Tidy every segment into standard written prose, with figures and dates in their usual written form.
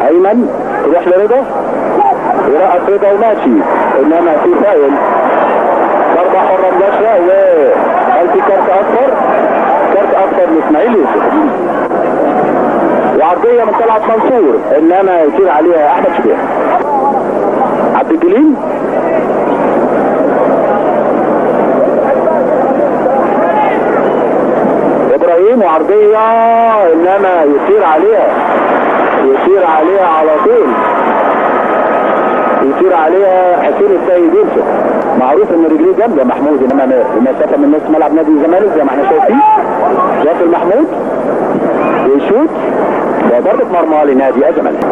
ايمن تروح لرضا، يرقص رضا وماشي، انما في فاول، ضربه حره مباشرة، وهل في كارت اصفر؟ كارت اصفر لاسماعيل يوسف. وعرضيه من طلعت منصور، انما يطير عليها احمد شبير. عبد الجليل ابراهيم، وعرضيه انما يطير عليها، يطير عليها على طول، يطير عليها حسين السيد يوسف. معروف ان رجليه جامدة محمود، انما المسافة من نص ملعب نادي الزمالك زي ما احنا شايفين. ياكل محمود ويشوط، وضربه مرمى لنادي الزمالك.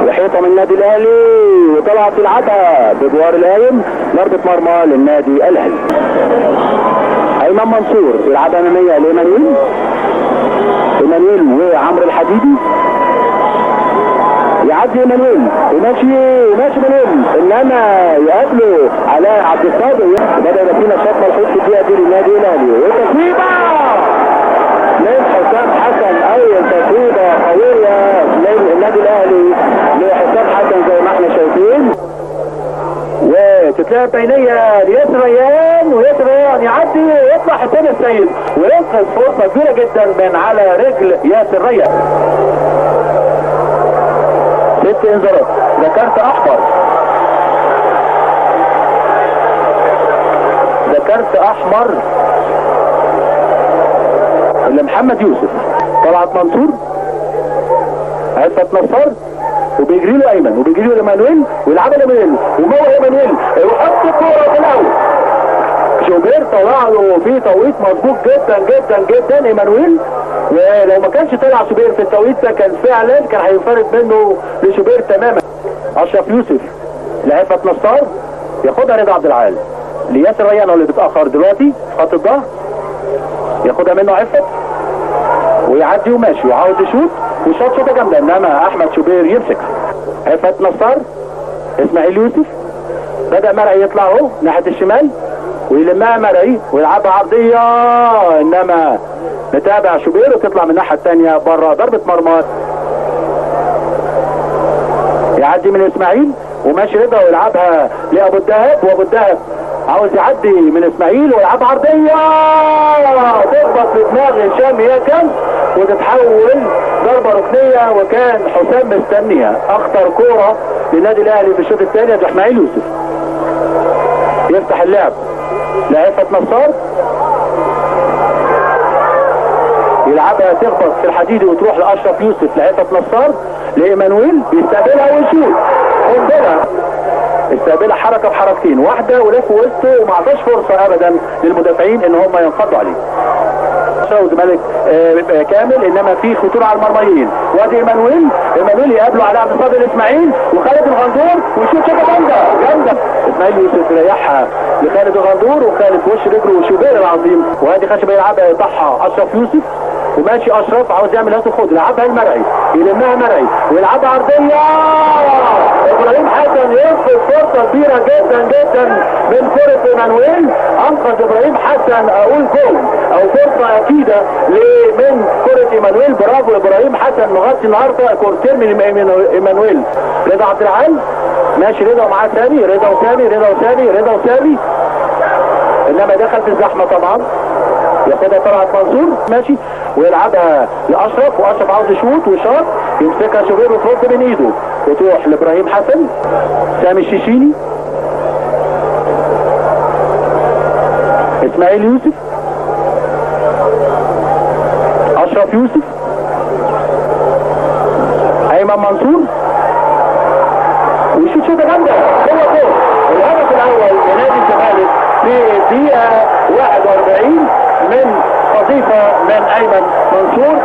وحيطه من النادي الاهلي وطلعت يلعبها بجوار القايم، ضربه مرمى للنادي الاهلي. ايمن منصور يلعبها امامية لايمانويل، ايمانويل وعمرو الحديدي، يعدي ايمانويل وماشي، ماشي ايمانويل، انما يقابله علاء عبد الصادق. بدا يبقى في نشاط ملحوظ في الدقيقة دي للنادي الاهلي، وتصويبه من حسام حسن، اول تصويبه قوية للنادي الاهلي لحسام حسن زي ما احنا شايفين. وتتلعب بينيه لياسر ريان، وياسر ريان يعدي ويطلع حسين السيد وينقذ فرصة كبيرة جدا من على رجل ياسر ريان. 6 انذارات، ده كارت احمر، ده كارت احمر لمحمد يوسف. طلعت منصور، عفت نصار، وبيجري له ايمن، وبيجري له ايمانويل، ويلعبها لايمانويل، وجوه ايمانويل ويحط الكورة في الاول. شوبير طلع له في توقيت مظبوط جدا جدا جدا ايمانويل، ولو ما كانش طلع شوبير في التوقيت ده كان فعلا كان هينفرد منه لشوبير تماما. اشرف يوسف لعفت نصار، ياخدها رضا عبد العال لياسر ريان اللي بيتاخر دلوقتي في خط الظهر، ياخدها منه عفت ويعدي وماشي وعاوز يشوط، وشاط شوطه جامدة، انما احمد شوبير يمسك. عفت نصار، اسماعيل يوسف، بدا مرعي يطلع اهو ناحية الشمال ويلمها مرعي ويلعبها عرضية، انما نتابع شوبير وتطلع من الناحية الثانية بره، ضربه مرمى. يعدي من اسماعيل وماشي رضا ويلعبها لابو الدهب، وابو الدهب عاوز يعدي من اسماعيل ويلعبها عرضية، تخبط في دماغ هشام ياكل وتتحول ضربه ركنيه، وكان حسام مستنيها. اخطر كورة للنادي الاهلي في الشوط الثاني. اسماعيل يوسف يفتح اللعب لعفت نصار، يلعبها تخبط في الحديد وتروح لاشرف يوسف، لعفت نصار لايمانويل، بيستقبلها ويشوط قنبلة. استقبلها حركة بحركتين، واحدة ولف وسطه وما عطاش فرصة ابدا للمدافعين ان هم ينقضوا عليه. والزمالك كامل، انما في خطورة على المرميين. وادي ايمانويل، ايمانويل يقابله على عبد الصادق الاسماعيل وخالد الغندور، ويشوط شوطه جامدة جامدة. اسماعيل يوسف يريحها لخالد الغندور، وخالد وش رجله وشوبير العظيم. وادي خشبه يلعبها يطحها اشرف يوسف، وماشي اشرف عاوز يعمل هات وخد، يلعبها المرعي، يلمها مرعي ويلعبها عرضية. ابراهيم حسن ينقذ فرصة كبيرة جدا جدا من كره ايمانويل. انقذ ابراهيم حسن، اقول جول او فرصة اكيدة من كره ايمانويل. برافو ابراهيم حسن، مغطي النهارده كورتين من ايمانويل. رضا عبد العال ماشي، رضا ومعاه سامي، رضا وسامي، رضا وسامي، رضا وسامي، انما دخل في الزحمة طبعا. ياخدها طلعت منصور ماشي ويلعبها لاشرف، واشرف عاوز يشوط وشاط، يمسكها شوبير وترد من ايده وتروح لابراهيم حسن. سامي الشيشيني، اسماعيل يوسف، اشرف يوسف، ايمن منصور، ويشوط شوطه جامدة جوه الجول. الهدف الاول لنادي الزمالك في الدقيقة 41 من قذيفه من ايمن منصور.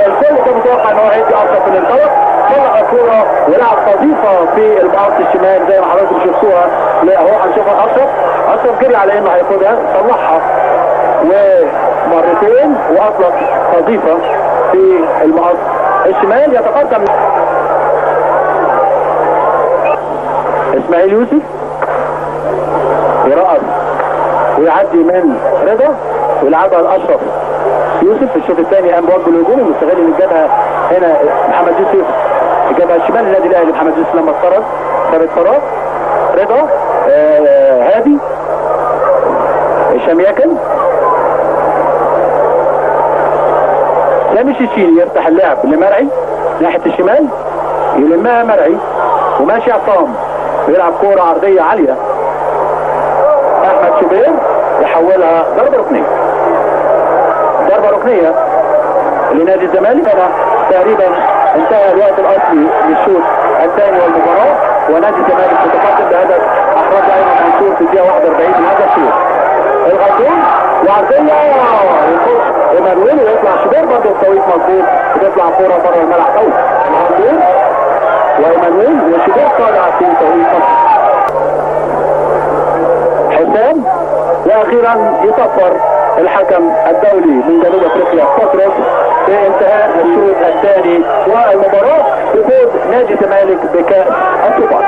الكل كان متوقع ان هو هيدي اشرف اللي انطلق، طلع الكورة ولعب قذيفه في المقص الشمال زي ما حضراتكم شفتوها. لا اهو هنشوفها. اشرف، اشرف جري على انه هياخدها، صلحها ومرتين واطلق قذيفه في المقص الشمال. يتقدم اسماعيل يوسف، يرقص ويعدي من رضا ويلعبها لاشرف يوسف. في الشوط الثاني قام بواجبه الهجومي، مستغل ان الجبهة هنا محمد يوسف الشمال للنادي الاهلي محمد يوسف لما اتطرد ثابت فراغ. رضا هادي، هشام ياكل، سامي الشيشيني يفتح اللعب لمرعي ناحية الشمال، يلمها مرعي وماشي عصام بيلعب كورة عرضية عالية، احمد شوبير يحولها ضربه ركنيه، ضربه ركنيه لنادي الزمالك. انا تقريبا انتهى الوقت الاصلي للشوط الثاني والمباراة، ونادي الزمالك متقدم بهدف احرزه ايمن منصور في الدقيقة 41 من هذا الشوط. الغندور وعرضيه يخش ايمانويل ويطلع شوبير برضه التوقيت مظبوط، بتطلع كورة بره الملعب قوي. الغندور وايمانويل وشوبير طالع في توقيت مظبوط. حسام، واخيرا يصفر الحكم الدولي من جنوب افريقيا بطرس بانتهاء الشوط الثاني والمباراة بفوز نادي الزمالك بكاس السوبر.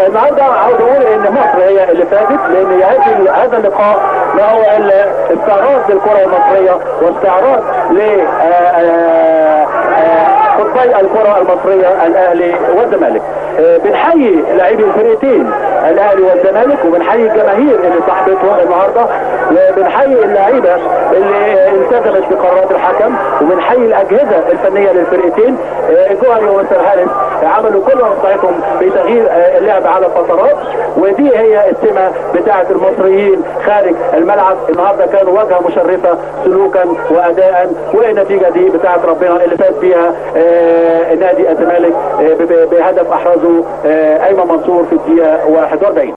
النهارده عاوز اقول ان مصر هي اللي فازت، لان هذا اللقاء ما هو الا استعراض للكرة المصرية واستعراض ل قطبي الكره المصرية الاهلي والزمالك. بنحيي لاعبي الفرقتين الاهلي والزمالك، وبنحيي الجماهير اللي صاحبتهم النهارده، وبنحيي اللعيبة اللي التزمت بقرارات الحكم، وبنحيي الاجهزة الفنية للفرقتين. الجوهري ومستر هاريس عملوا كل مستطاعتهم بتغيير اللعب على فترات، ودي هي السمة بتاعه المصريين خارج الملعب. النهارده كانوا واجهه مشرفة سلوكا واداء، والنتيجة دي بتاعه ربنا اللي فاز بيها نادي الزمالك بهدف احرزه ايمن منصور في الدقيقة 41.